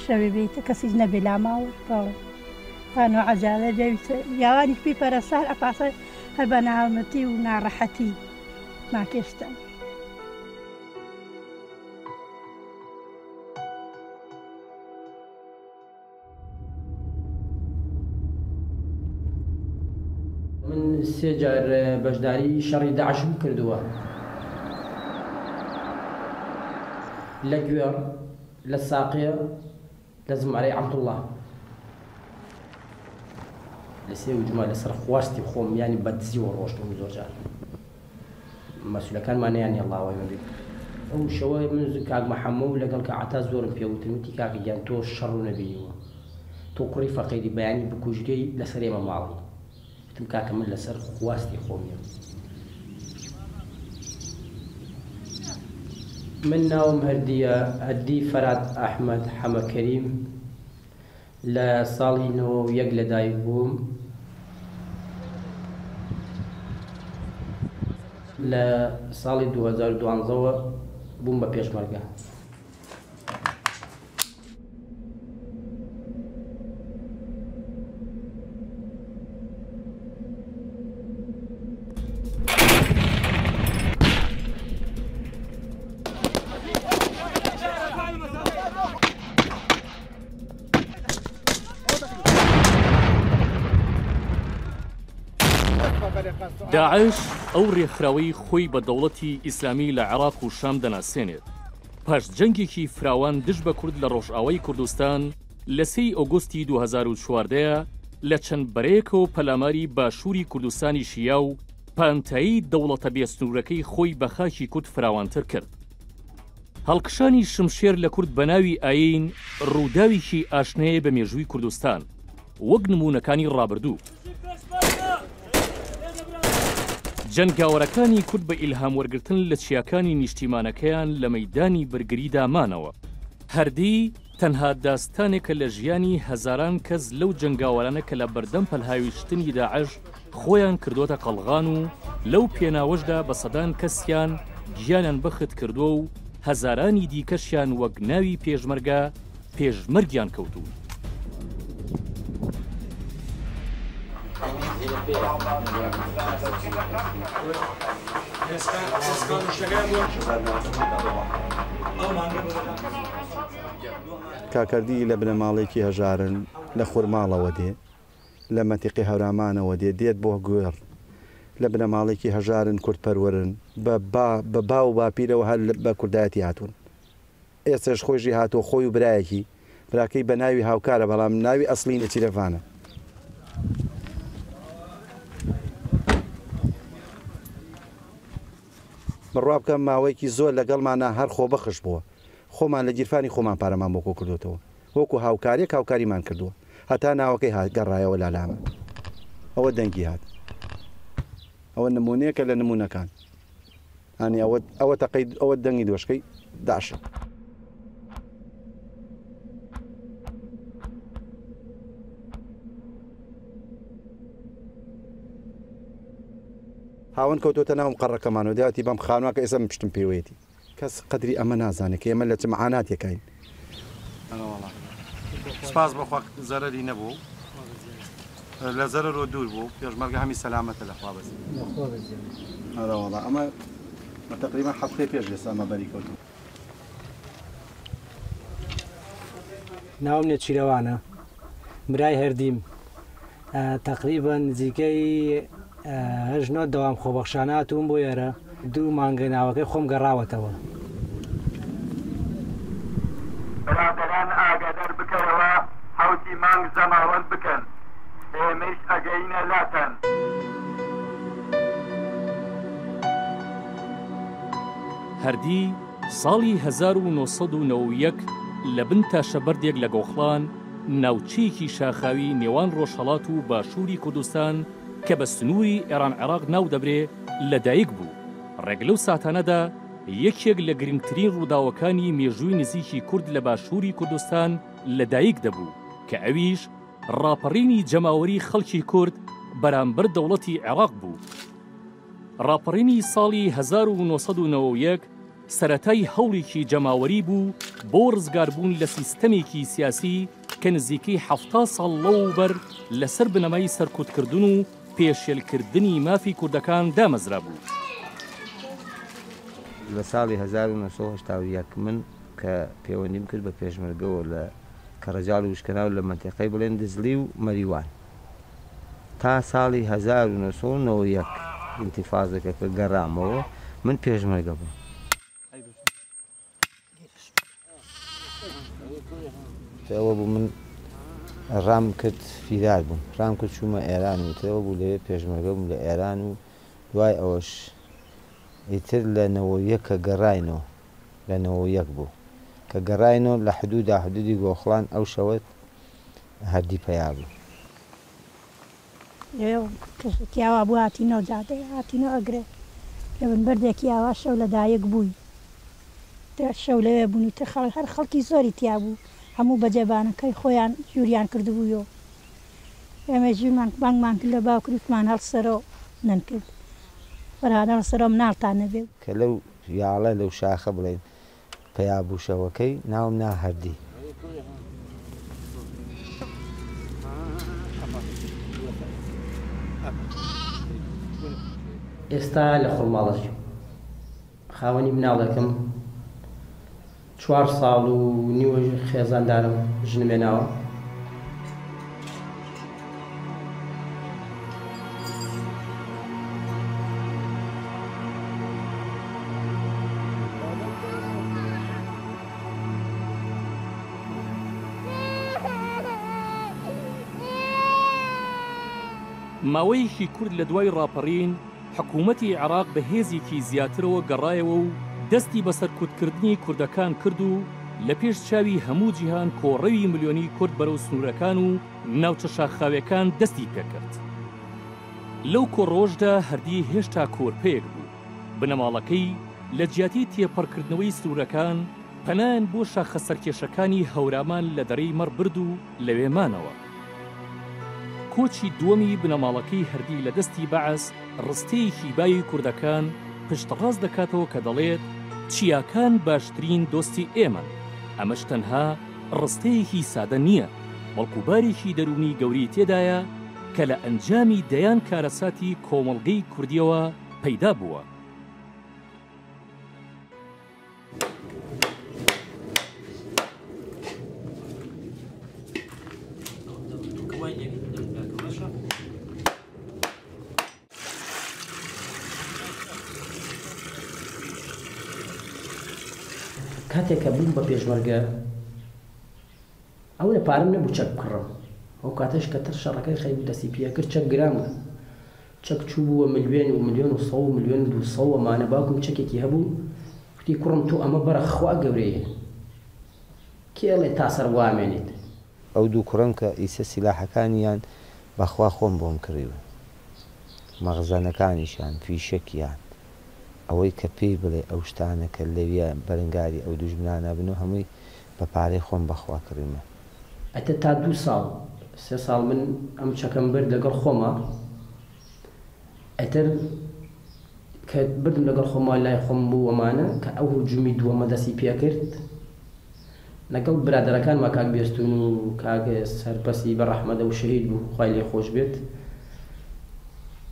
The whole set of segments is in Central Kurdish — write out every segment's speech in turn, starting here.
شەوێ بێیتە کەسیش نەبێ لاماوە بەڵێ خانوو عەجالە بێویتە یاوانیش پێی پەرەسار ئەپاسە هەر بە ناهەمەتی و ناڕەحەتی ماکێشتن. من سێ جار بەشداری شەڕی داعشم کردووە لە گوێڕ، لە ساقێ، لە زمارەی عەبدوڵڵا. لە سێ وجمە لەسەر خواستی خۆم یانی بە دزیەوە ڕۆشتوم زۆر جار مەسولەکانمان نەیان هێڵاوە ئێمە بێین. ئەو شەوە من کاک مەحەمە و لەگەڵ کاک عەتا زۆرم پێ وتن وتی کاکە گیان تۆ شەڕو نەبینیوە تۆ کوڕی فەقیری بەیانی بکوژرێی لەسەر ئێمە ماڵی. وتم کاکە من لەسەر خواستی خۆم یەم. من ناوم هەردیە، هەردی فەرات ئەحمەد حەمە کەریم، لە ساڵی 91 لەدایک بووم. لە ساڵی 2012 وە بووم بە پێشمەرگە. داعش ئەو رێکخراوەی خۆی بە دەوڵەتی ئیسلامی لە عێراق و شام دەناسێنێت، پاش جەنگێکی فراوان دژ بە کورد لە ڕۆژئاوای کوردستان لە سێی ئۆگۆستی 2014 لە چەند بەرەیەکەوە پەلاماری باشووری کوردستانیشی یا و پانتایی دەوڵەتە بێسنوورەکەی خۆی بە خاکی کورد فراوانتر کرد. هەڵکشانی شمشێر لە کورد بە ناوی ئایین ڕووداوێکی ئاشنایە بە مێژووی کوردستان وەک نموونەکانی ڕابردوو. جەنگاوەرەکانی کورد بە ئیلهام وەرگرتن لە چیاکانی نیشتیمانەکەیان لە مەیدانی بەرگریدا مانەوە. هەردی تەنها داستانێکە لە ژیانی هەزاران کەس لەو جەنگاوەرانە کە لە بەردەم پەلهاویشتنی داعش خۆیان کردۆتە قەڵغان و لەو پێناوەشدا بە سەدان کەسیان گیانیان بەخت کردووە و هەزارانی دیکەشیان وەک ناوی پێشمەرگە پێشمەرگیان کەوتوون. کاک هەردی لە بنەماڵەیەکی هەژارن، لە خورماڵەوە دێ، لە مەنتیقی هەورامانەوە دێ، دێت بۆ گوێڕ. لە بنەماڵەیەکی هەژارن، کوردپەروەرن، بە بە باو و باپیرەوە هەر بە کوردایەتی هاتوون. ئێستەش خۆیشی هاتووە خۆی و برایەکی، براکەی بە ناوی هاوکارە بەڵام ناوی ئەسڵی نێچیرەڤانە. بڕوا بکە ماوەیەکی زۆر لەگەڵمانا هەر خۆبەخش بووە، خۆمان لە گیرفانی خۆمان پارەمان بۆ کۆکردۆتەوە، وەکو هاوکاریەک هاوکاریمان کردووە هەتا ناوەکەی هات گەڕایەوە لالامە ئەوە دەنگی هات ئەوە نمونەیەکە لە نمونەکان. هانی ئەوە ئەوە تەقەی ئەوە دەنگی دۆشکەی داعشە. هاوەن کەوتۆتە ناو مقەڕەکەمانەوە دیاتی بەم خانوە کە ئێستا من پشتم پێوەیەتی. کەس قەدری ئەمە نازانێت کە ئێمە لە چ مەعاناتێکاین. ئەرەوەڵا سپاس بۆ خوا زەرەری نەبوو لە زەرەرۆ دوور بوو پێشمەرگە هەمی سەلامەتە لە خوا بەزی. ئەرەوەڵا ئەمە تەقریبا هەفتەی پێش ئێستا ئەمە بەری کەوتوو. ناوم نێچیرەوانە. برای هەردیم تەقریبەن نزیکەی هەشت نۆ دەوام خۆبەخشانە هاتووم بۆ ئێرە دوو مانگە ناوەکەی خۆم گەڕاوەتەوە. برادەران ئاگادار بکەرەوە حەوتی مانگ زەماوەند بکەن ئێمەیش ئەگەینە لاتان. هەردی ساڵی 1991 لە بن تاشەبەردێک لە گۆخڵان، ناوچەیەکی شاخاوی نێوان ڕۆژهەڵات و باشووری کوردستان کە بە سنووری ئێران-عێراق ناو دەبرێ، لە دایک بوو. ڕێک لەو ساتانەدا یەکێک لە گرنگترین ڕووداوەکانی مێژووی نزیکی کورد لە باشووری کوردستان لە دایک دەبوو کە ئەویش ڕاپەڕینی جەماوەری خەڵکی کورد بەرامبەر دەوڵەتی عێراق بوو. ڕاپەڕینی ساڵی 1991 سەرەتای هەوڵێکی جەماوەری بوو بۆ ڕزگاربوون لە سیستەمێکی سیاسی کە نزیکەی 70 ساڵ لەوەوبەر لەسەر بنەمای سەرکوتکردن و پێشێلکردنی مافی کوردەکان دامەزرابوو. لە ساڵی 1981 من کە پەیوەندیم کرد بە پێشمەرگەوە لە کەڕەجاڵ و وشکەناو لە مەنتیقەی بڵێن دزڵی و مەریوان تا ساڵی 1991 ئینتیفازەکە کە گەڕامەوە من پێشمەرگە بووم. ئەوە بوو من ڕام کرد فیرار بووم ڕام کرد چوومە ئێران و ترەوە بوو لەوێ پێشمەرگە بووم لە ئێران و دوای ئەوەش ئیتر لە 91 کە گەڕاینەوە لە 91 بوو کە گەڕاینەوە لە حدودا حدودی گۆخڵان ئەو شەوە هەردی پەیا بوو. لەوێ کەسێکی ئاوا بوو هاتینەوە جادەیە هاتینەوە ئەگرێ لە بن بەردێکی ئاوا شەو لە دایک بووی تر شەو لەوێ بوون و تر خەڵک هەر خەڵکی زۆری تیا بوو هەموو بەجێبانەکەی خۆیان ژووریان کردبوویەوە ئێمە ژوورمان بانگمان کرد لە باوکر وتمان هەڵسەرۆ نەنکرد فەرهاد هەڵسەرۆ مناڵتان نەبێ. کە لەو یاڵە لەو شاخە بڵێین پەیا بوو شەوەکەی ناوم نا هەردی. ئێستا لە خورماڵە ژیم. خاوەنی مناڵێکم چوار ساڵ و نیوە خێزاندارم ژنم هێناوە. ماوەیەکی کورت لە دوای ڕاپەڕین، حکوومەتی عێراق بە هێزێکی زیاترەوە گەڕایەوە و دەستی بە سەرکوتکردنی کوردەکان کرد و لە پێش چاوی هەموو جیهان کۆڕەوی ملیۆنی کورد بەرەو سنوورەکان و ناوچە شاخاوێکان دەستی پێکرد. لەو کۆڕەوەشدا هەردی هێشتا کۆرپەیەک بوو. بنەماڵەکەی لە جیاتی تێپەڕکردنەوەی سنوورەکان، پەنایان بۆ شاخە سەرکێشەکانی هەورامان لە دەرەی مەڕ برد و لەوێ مانەوە. کۆچی دووەمی بنەماڵەکەی هەردی لە دەستی بەعس ڕستەیەکی باوی کوردەکان پشتڕاست دەکاتەوە کە دەڵێت، چیاکان باشترین دۆستی ئێمەن، ئەمەش تەنها ڕستەیەکی سادە نییە، بەڵکو بارێکی دەروونی گەورەی تێدایە کە لە ئەنجامی دەیان کارەساتی کۆمەڵگەی کوردییەوە پەیدا بووە. کاتێک کە بووم بە پێشمەرگە ئەونە پارەم نەبوو چەک بکڕم ئەو کاتەش کە تر شەڕەکەی خەریک بوو دەستی پێکرد چەک گران بوو چەک چووبووە ملوێن و ملیۆن و سەو و ملیۆن و دوو سەو ئەمانە باوکم چەکێکی هەبوو کوتی کوڕم تۆ ئەمە بەرە خوا گەورەیە کێ ئەڵێ تا سەر وامێنیت. ئەو دوو کوڕەم کە ئیسە سیلاحەکانیان بەخوا خۆم بۆم کڕیون مەخزەنەکانیشیان فیشەکیان ئەوەی کە پێی بڵێ ئەو شتانە کە لەویە بەرنگاری ئەو دوژمنانە بن و هەمووی بە پارەی خۆم بەخوا کڕیومە. ئەتە تا دوو ساڵ سێ ساڵ من ئەم چەکەم برد لەگەڵ خۆما ئیتر کە بردم لەگەڵ خۆما لای خۆم بوو ئەمانە کە ئەو هجومی دووەمە دەستی پێکرد لەگەڵ برادەرەکانما کاک بێستون و کاک سەرپەسی بە ڕەحمەت ئەو شەهید بوو خوای لێ خۆش بێت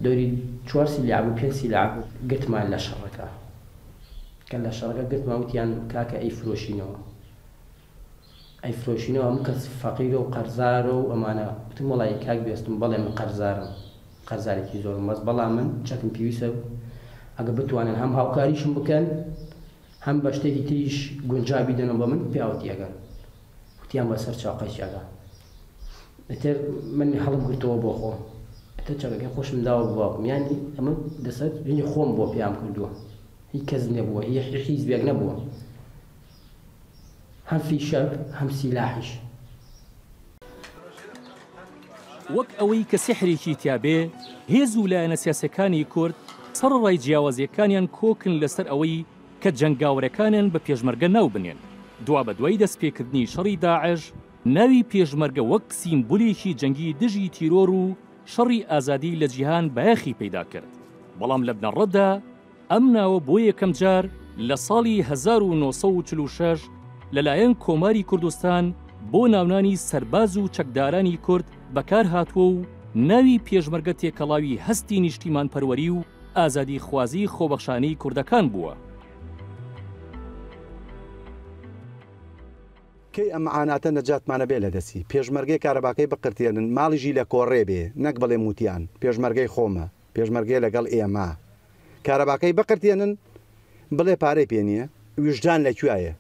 دەوری چوار سیلاع بوو پێنج سیلاع بوو گرتمان لە شەڕەکە کە لە شەڕەکە گرتمان وتیان کاکە ئەیفرۆشینەوە. ئەیفرۆشینەوە هەموو کەس فەقیرە و قەرزارە و ئەمانە. وتم وەڵایی کاک بێستوون بەڵێ من قەرزارم، قەرزارێکی زۆرم بەس بەڵام من چەکم پێویستە ئەگەر بتوانن هەم هاوکاریشم بکەن هەم بە شتێکی تریش گونجاو بیدەنەوە بە من پیاوەتی ئەکەن. وتیان بەسەر چاو قەیچەکە. ئیتر من هەڵم گرتەوە بۆ خۆم. ئیتر چەکەکەی خۆشم داوە بە باوکم. یانی ئەمە لەسەر هینی خۆم بووە پێیان کردووە. هی کەس نەبووە، هی حیزبێک نەبووە. هەم فیشەک هەم سیلاحیش. وەک ئەوەی کە سیحرێکی تیا بێ، هێز و لایەنە سیاسیەکانی کورد سەڕەڕای جیاوازیەکانیان کۆکن لەسەر ئەوەی کە جەنگاوەرەکانیان بە پێشمەرگە ناو بنێن، دوابەدوای دەستپێکردنی شەڕی داعش ناوی پێشمەرگە وەک سیمبولێکی جەنگی دژی تیرۆر و شەڕی ئازادی لە جیهان بایەخی پەیدا کرد، بەڵام لە بنەڕەتدا ئەم ناوە بۆ یەکەم جار لە ساڵی 1946 لەلایەن کۆماری کوردستان بۆ ناونانی سەرباز و چەکدارانی کورد بەکار هاتووە و ناوی پێشمەرگە تێکەڵاوی هەستی نیشتیمانپەروەری و ئازادیخوازی خۆبەخشانەی کوردەکان بووە. کەی ئەم مەعاناتە نەجاتمانە بێ لە دەستی پێشمەرگەی کارەباکەی بقرتێنن ماڵیشی لە کۆڕێ بێ نەک بڵێم وتیان پێشمەرگەی خۆمە پێشمەرگەیە لەگەڵ ئێمە کارەباکەی بقرتێنن بڵێ پارەی پێ نیە ویژدان لە کوایە.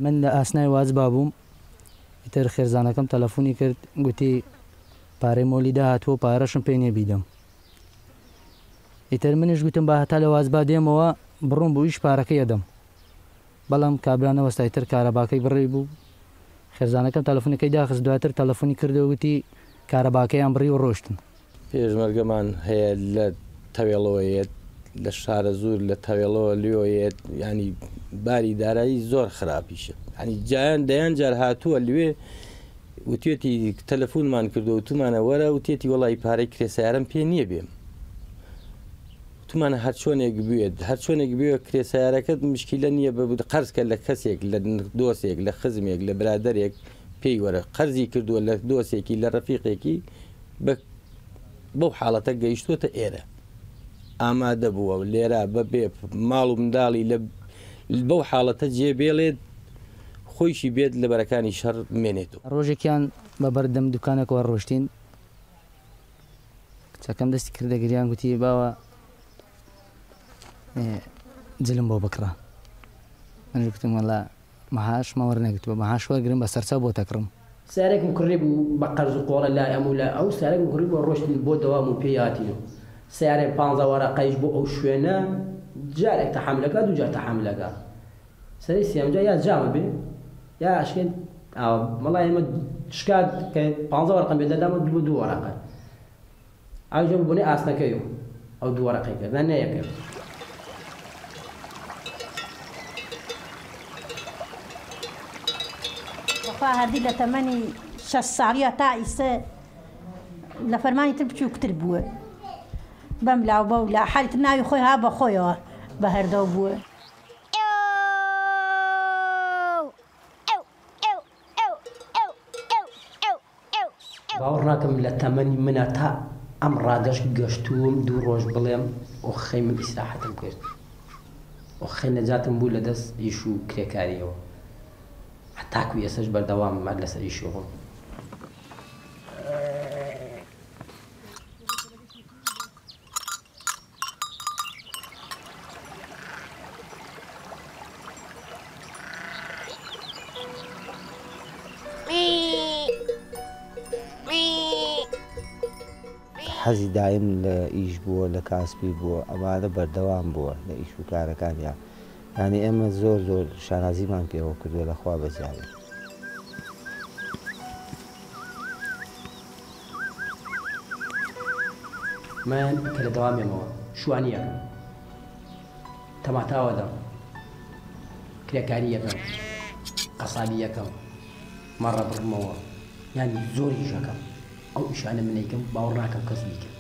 من لە ئاسنای واجبا بووم ئیتر خێزانەکەم تەلەفونی کرد گوتی پارەی مۆلی داهاتووە پارەشم پێ نیە بیدەم ئیتر منیش گوتم با هەتا لە وازبا دێمەوە بڕۆم بۆ ئیش پارەکەی ئەدەم بەڵام کابرا نەوەستا ئیتر کارەباکەی بڕی بوو خێزانەکەم تەلەفونەکەی داخست دواتر تەلەفونی کردەوە گوتی کارەباکەیان بڕی و ڕۆشتن. پێشمەرگەمان هەیە لە تەوێڵەوە یەت لە شارەزوور لە تەوێڵەوە لێۆ یەت ینی باری دارایی زۆر خراپیشە ینی جایان دەیان جار هاتووە لێ وتێتی تەلەفۆنمان کردو وتومانە وەرە وتێتی وەڵی پارەی کرێ سیارەم پێ نییە بێم وتمانە هەرچۆنێک بێت هەرچۆنێک بێ کرێ سیارەکەت مشکیلە نییە بە قەرزکە لە کەسێک لە دۆسێک لە خزمێک لە برادێک پێی وەرە قەرزی کردووە لە دۆسێکی لە ڕەفیقێکی بە بەو حاڵەتە گەیشتووەتە ئێرە ئامادە بووە و لێرە بە بێ ماڵ و منداڵی لە بەو حاڵەتە جێ بێڵێت خۆیشی بێت لە بەرەکانی شەڕ بمێنێتەوە. ڕۆژێکیان بە بەردەم دوکانێکەوە ڕۆشتین، کچەکەم دەستی کردە گریان گوتی باوە جلم بۆ بکڕە. منیش گوتم وەڵا مەعاشمان وەرنەگرتووە، مەعاش وەرگرم بە سەرچاو بۆت ئەکڕم. سیارەیەکم کڕی بوو بە قەرز و قۆڵە لای ئەم و لای ئەو، سیارەیەکم کڕی بوو ڕۆشتین بۆ دەوام و پێی هاتین و سەیارەی پانزە وەرەقەیش بۆ ئەو شوێنە جارێک تەحەمول ئەکا دوو جار تەحەمول ئەکا سەرەی سێیەم جار یا جامە بێ یا ئەشکێن ئاوا وەڵا ئێمە شکات کە پانزە وەرەقەم پێ دەدام بۆ دوو وەرەقە ئەویش بە بۆنەی ئاسنەکەی و ئەو دوو وەرەقەی کرد نا نەیەکرد. وەفا هەردی لە تەمەنی شەش ساڵیە تا ئیسە لە فەرمانی تر بچووکتر بووە بەم لاو بەو لا حالی تر ناوی خۆی ها بە خۆیەوە بە هەردەو بووە. باوەڕ ناکەم لە تەمەنی منا تا ئەم ڕادەش گەشتووم دوو ڕۆژ بڵێم ئۆخەی من ئیسراحەتم کرد ئۆخەی نەجاتم بوو لە دەست ئیش و کرێکاریەوە هەتاکو ئێسەش بەردەوامم هەر لەسەر ئیشی خۆم. حەزی دایم لە ئیش بووە لە کاسپی بووە ئەمانە بەردەوام بووە لە ئیش و کارەکانیا یانی ئێمە زۆر زۆر شانازیمان پێوە کردووە لە خوا بەزیادە. من کە لە دەوام ێمەوە شوانی ئەکەم تەماتاوە دەم کرێکاری یەکەم قەسابی یەکەم مەڕە بڕمەوە یانی زۆر ئیشەکەم ئەو ئیشانە منەیکەم باوەڕ ناکەم کەس بیکەم.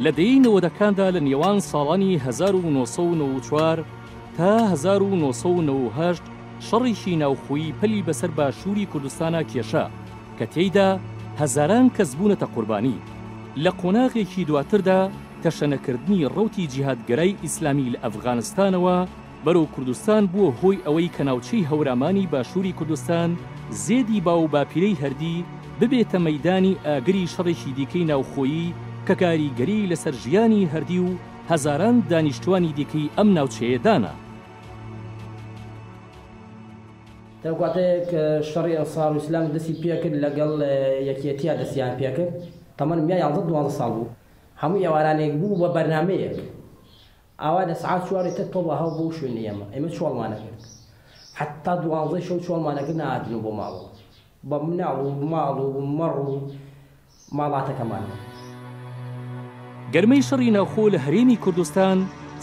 لە دەیەی نەوەدەکاندا لە نێوان ساڵانی 1994 تا 1998 شەڕێکی ناوخۆیی پەلی بەسەر باشووری کوردستانا کێشا کە تێیدا هەزاران کەس بوونەتە قوربانی. لە قۆناغێکی دواتردا تەشەنەکردنی ڕەوتی جیهادگەرای ئیسلامی لە ئەفغانستانەوە بەرەو کوردستان بووە هۆی ئەوەی کە ناوچەی هەورامانی باشووری کوردستان زێدی باووباپیرەی هەردی ببێتە مەیدانی ئاگری شەڕێکی دیکەی ناوخۆیی کە کاریگەریی لەسەر ژیانی هەردی و هەزاران دانیشتوانی دیکەی ئەم ناوچەیە دانا. تا کاتێک شەڕی ئەنسار و ئیسلام دەستی پێکرد لەگەڵ یەکێتیا دەستیان پێکرد تەمەنم یا یانزە دوانزە ساڵ بوو هەموو ئێوارانێک بوو بە بەرنامەیەک ئاوا لە سعات چواری تر تۆپ ئەهاو بۆ شوێنی ئێمە ئێمە چۆڵمان ئەکرد حەتا دوانزەی شەو چۆڵمان ئەکرد نەهاتینەوە بۆ ماڵەوە بە مناڵ و ماڵ و مەڕ و ماڵاتەکەمان. گەرمەی شەڕی ناوخۆ لە هەرێمی کوردستان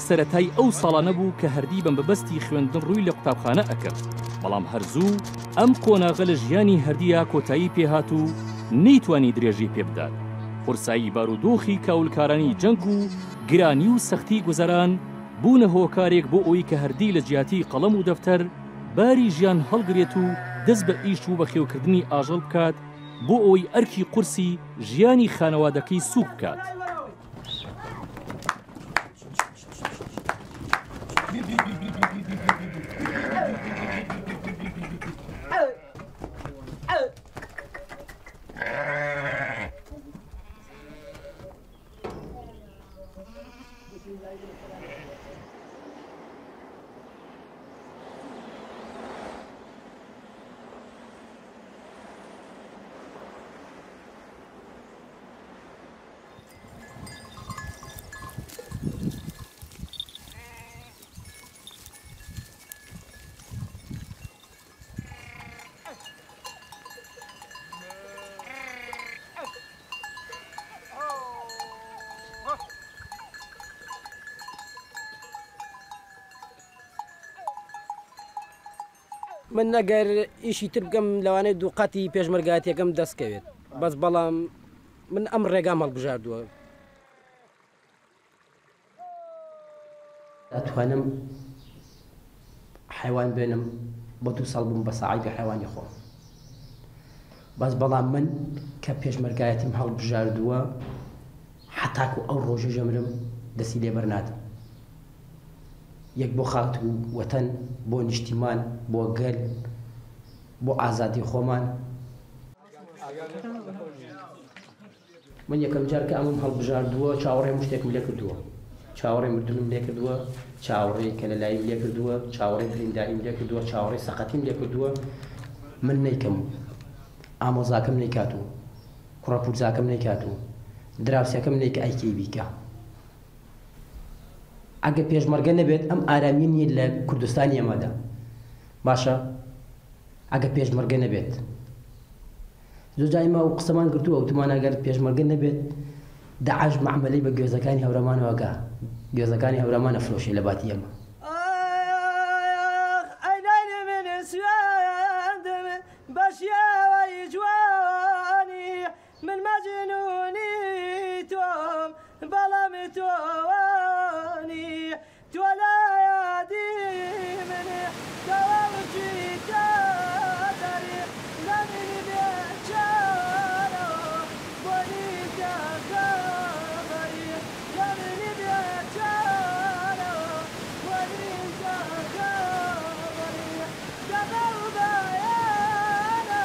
سەرەتای ئەو ساڵانە بوو کە هەردی بە مەبەستی خوێندن ڕووی لە قوتابخانە ئەکرد، بەڵام هەر زوو ئەم قۆناغە لە ژیانی هەردییا کۆتایی پێهات و نەیتوانی درێژەی پێبدات. قورسایی بارودۆخی کاولکارانی جەنگ و گرانی و سەختی گوزەران بوونە هۆکارێک بۆ ئەوەی کە هەردی لە جیاتی قەڵەم و دەفتەر باری ژیان هەڵگرێت و دەست بە ئیش و بەخێوکردنی ئاژەڵ بکات بۆ ئەوەی ئەرکی قورسی ژیانی خانەوادەکەی سووک بکات. من ئەگەر ئیشی تر بکەم لەوانەیە دووقاتی پێشمەرگایەتیەکەم دەست کەوێت بەس بەڵام من ئەم ڕێگام هەڵبژاردووە. ئەتوانم حەیوان بێنم بۆ دوو ساڵ بووم بە ساعیبی حەیوانی خۆم بەس بەڵام من کە پێشمەرگایەتیم هەڵبژاردووە حەتاکو ئەو ڕۆژەی ژەمرم دەستی لێ بەرنادەم. یەک بۆ خاک و وەتەن، بۆ نیشتیمان، بۆ گەل، بۆ ئازادی خۆمان. من یەکەم جار کە ئەمەم هەڵبژاردووە چاوەڕێ هەموو شتێکم لێ کردووە. چاوەڕێ مردنم لێ کردووە، چاوەڕێی کەلەلاییم لێ کردووە، چاوەڕێی برینداریم لێ کردووە، چاوەڕێی سەقەتیم لێ کردووە. من نەیکەم و ئامۆزاکەم نەیکات و کوڕە پوورزاکەم نەیکات و دراوسێکەم نەیکا ئەی کەی بیکا؟ ئەگەر پێشمەرگە نەبێت ئەم ئارامیە نیە لە کوردستانی ئێمەدا باشە ئەگەر پێشمەرگە نەبێت زۆر جار ئێمە ئەو قسەمان گرتووە وتمان ئەگەر پێشمەرگە نەبێت داعش مەعمەلەی بە گوێزەکانی هەورامانەوە ئەکا گوێزەکانی هەورامان ئەفرۆشێ لە باتی ئێمە. ئاخ ئەی لەیلی من سوێندم بە شێوەی جوانی من مەجنونی تۆم بەڵام تۆ وانی تۆ لە یادی من تەواو چویتە دەری لە منی بێ چارەوە بۆنیتە خەبەری لە منی بێ چارەوە بۆنیتە خەبەری دەبەو بەیانە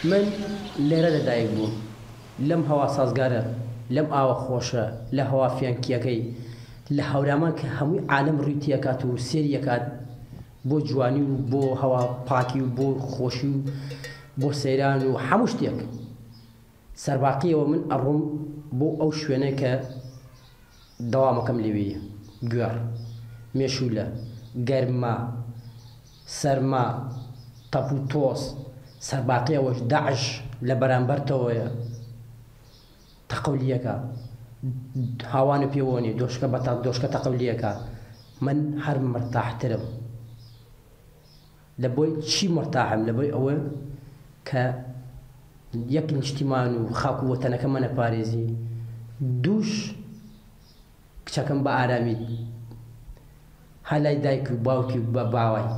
من لێرە لەدایک بووم، لەم هەوا سازگارە، لەم ئاوە خۆشە، لە هەوا فێنکییەکەی، لە هەورامان کە هەمووی عالەم ڕووی تێکات و سێری ئەکات بۆ جوانی و بۆ هەوا پاکی و بۆ خۆشی و بۆ سەیران و هەموو شتێک. سەرباقییەوە من ئەڕۆم بۆ ئەو شوێنە کە دەوامەکەم لەوێیە، گوێڕ، مێشوولە، گەرما، سەرما، تەپ و تۆز، سەرباقی ئەوەش داعش لە بەرامبەرتەوەیە تەقەو لیەکا، هاوانە پێوە نیە، دۆشکە بە دۆشکە تەقەو لیەکا، من هەر مەرتاحترم. لە بۆی چی مورتاحم لە بۆی ئەوە کە یەک نیشتیمان و خاک و وەتەنەکەمە نەپارێزی دووش کچەکەم بە ئارامی ها لای دایک و باوکی و بە باوای.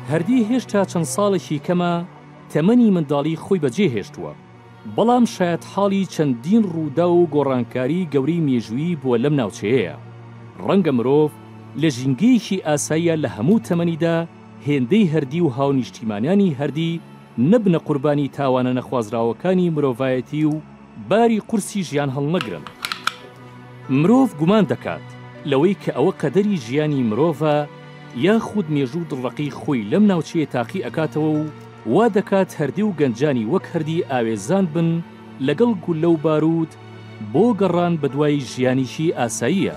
هەردی هێشتا چەند ساڵێکی کەمە تەمەنی منداڵی خۆی بەجێهێشتووە، بەڵام شایەتحاڵی چەندین ڕووداو و گۆڕانکاری گەورەی مێژوویی بووە لەم ناوچەیەیە. ڕەنگە مرۆڤ لە ژینگەیەکی ئاساییا لە هەموو تەمەنیدا هێندەی هەردی و هاونیشتیمانانی هەردی نەبنە قوربانی تاوانە نەخوازراوەکانی مرۆڤایەتی و باری قورسی ژیان هەڵنەگرن. مرۆڤ گومان دەکات لەوەی کە ئەوە قەدەری ژیانی مرۆڤە یاخود مێژوو دڵڕەقی خۆی لەم ناوچەیە تاقی ئەکاتەوە و وا دەکات هەردی و گەنجانی وەک هەردی ئاوێزان بن لەگەڵ گوللە و باروت بۆ گەڕان بەدوای ژیانیکی ئاساییە.